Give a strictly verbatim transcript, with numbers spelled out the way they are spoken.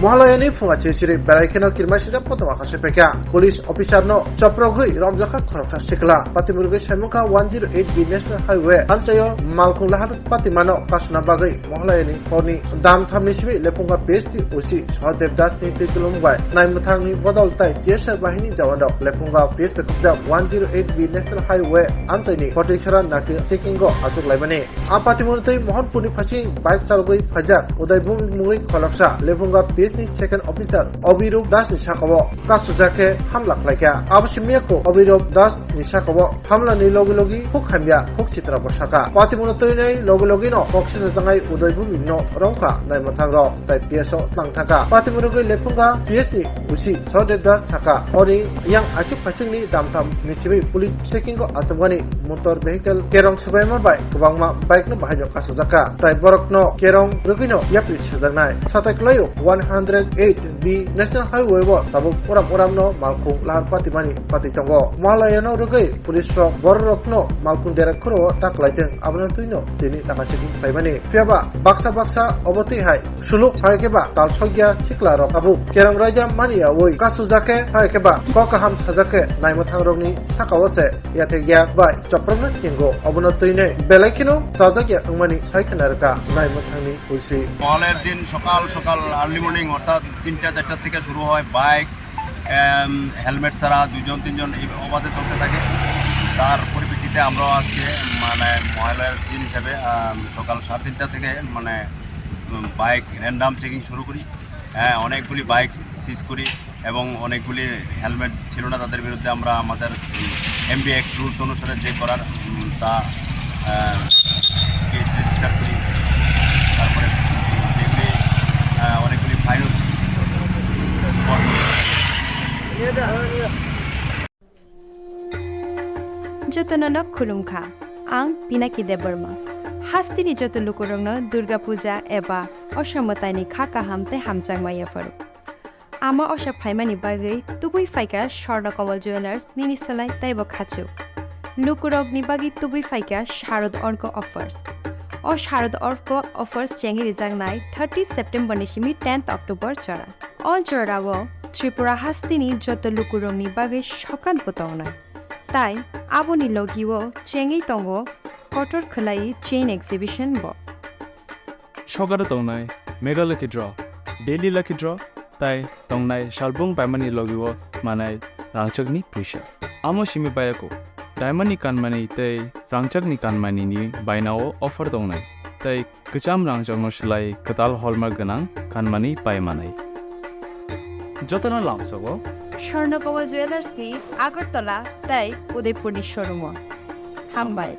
Mohalayani phunga chichiri berai kheno kirmasida potoma khasepekya. Police officer no choprogwi romjakha khoroksa sikla. Patimurugwi saimungkha one zero eight B National Highway amchaio malkhung lahar patimano kasuna bagwi Mohalayani horni dam thamni simi Lephunga P S ni O C Sahadev Das ni twi tulung bai naimwthangni bodol tai T S R bahini jawan rok Lephunga P S bai khakjak one zero eight B National Highway amchaini Koteisora naki checking o achuk laimani. A patimoni twi Mohanpurni phasing bike chalogwi phaijak Udaybhumi mungwi khoroksa Lephunga P S ni second officer Abhirup Das ni sakao kasujak khe hamla khlaikha. Abo simi yakho Abhirup Das ni sakao hamlani logi logi huk hamya huk chitra bo saka. Patimoni twinai logi logi no kok sesa jangai Udaybhumi no romkha naimwthang rok tai P S o tlang thangkha. Patimoni gwi Lephunga P S ni O C Sahadev Das saka ori yang achuk phasingni damtham ni simi police checking o achukmani motor vehicle kerong swbaima bai kwbangma bike no bahai no kasujak kha. Tai borok no kerong rwgwi no yapri sajaknai. Satai kwlaio one hundred eight B National Highway o tabuk uram uram no malkhung lahar patimani patwi tongo. Mohalayano rwgwi police rok borok rok no malkhung dera khuro o ta kwlaitwng abono twi no tini taka checking khlaimani. Phiyaba baksa baksa obo twi hai suluk hai khe ba tal sokya sikla rok tabuk kerong raida mani yaui kasujak khe hai khe ba kok kaham sajak khe naimwthang rokni saka o se yathek ya bai chopropna thingo. Obono twinai belai kheno chajak ya wngmani sai khna rwkha naimwthangni police. মহালয়ার দিন সকাল সকাল early morning অর্থাৎ তিনটা চারটা থেকে শুরু হয় বাইক, এম, হেলমেট ছাড়া দুজন তিনজন এই অবাধে চলতে থাকে। তার পরিপ্রেক্ষিতে আমরাও আজকে মানে মহালয়ার দিন হিসাবে, আম, সকাল সাড়ে তিনটা থেকে মানে, উম, বাইক র্যান্ডাম চেকিং শুরু করি। হ্যাঁ, অনেকগুলি বাইক সিজ করি এবং অনেকগুলি হেলমেট ছিল না, তাদের বিরুদ্ধে আমরা আমাদের এমবি অ্যাক্ট রুলস অনুসারে যে করার, উম, তা, আহ, কেস রেজিস্টার করি। তারপরে যেগুলি, আহ, অনেকগুলি fine. Jotono no khulumkha. Ang Pinaki Debbarma. Hasteni joto lukurokno Durga Puja eba Osha mwtaini kha kaham tei hamjakma yapharo. Ama Osha phaimani bagwi tubui phaikha Swarna Kamal Jewellers nini slai teibo khachuk. Lukurokni bagwi tubui phaikha Sharad Orko Offers. O Sharad Orko Offers chengwi rijaknai thirty September ni simi tenth October jora. O jorao Tripura hasteni joto lukurokni bagwi sokat bo tongnai. Tai aboni logio chengwi tongo kotor khwlai chain exhibition bo. Sokaro tongnai Mega Lucky Draw, Daily Lucky Draw, tai tongnai salbung paimani logio manai rangchakni puisa. Amo simi bayako, diamond ni kanmani tei rangchakni kanmani ni bainao offer tongnai, tei kwcham rangchakno swlai kwtal hallmark gwnang kanmani pai manai. Jotono lamsogo Swarna Kamal Jewellers ni Agartala tei Udaipur ni showroom o. Hambai.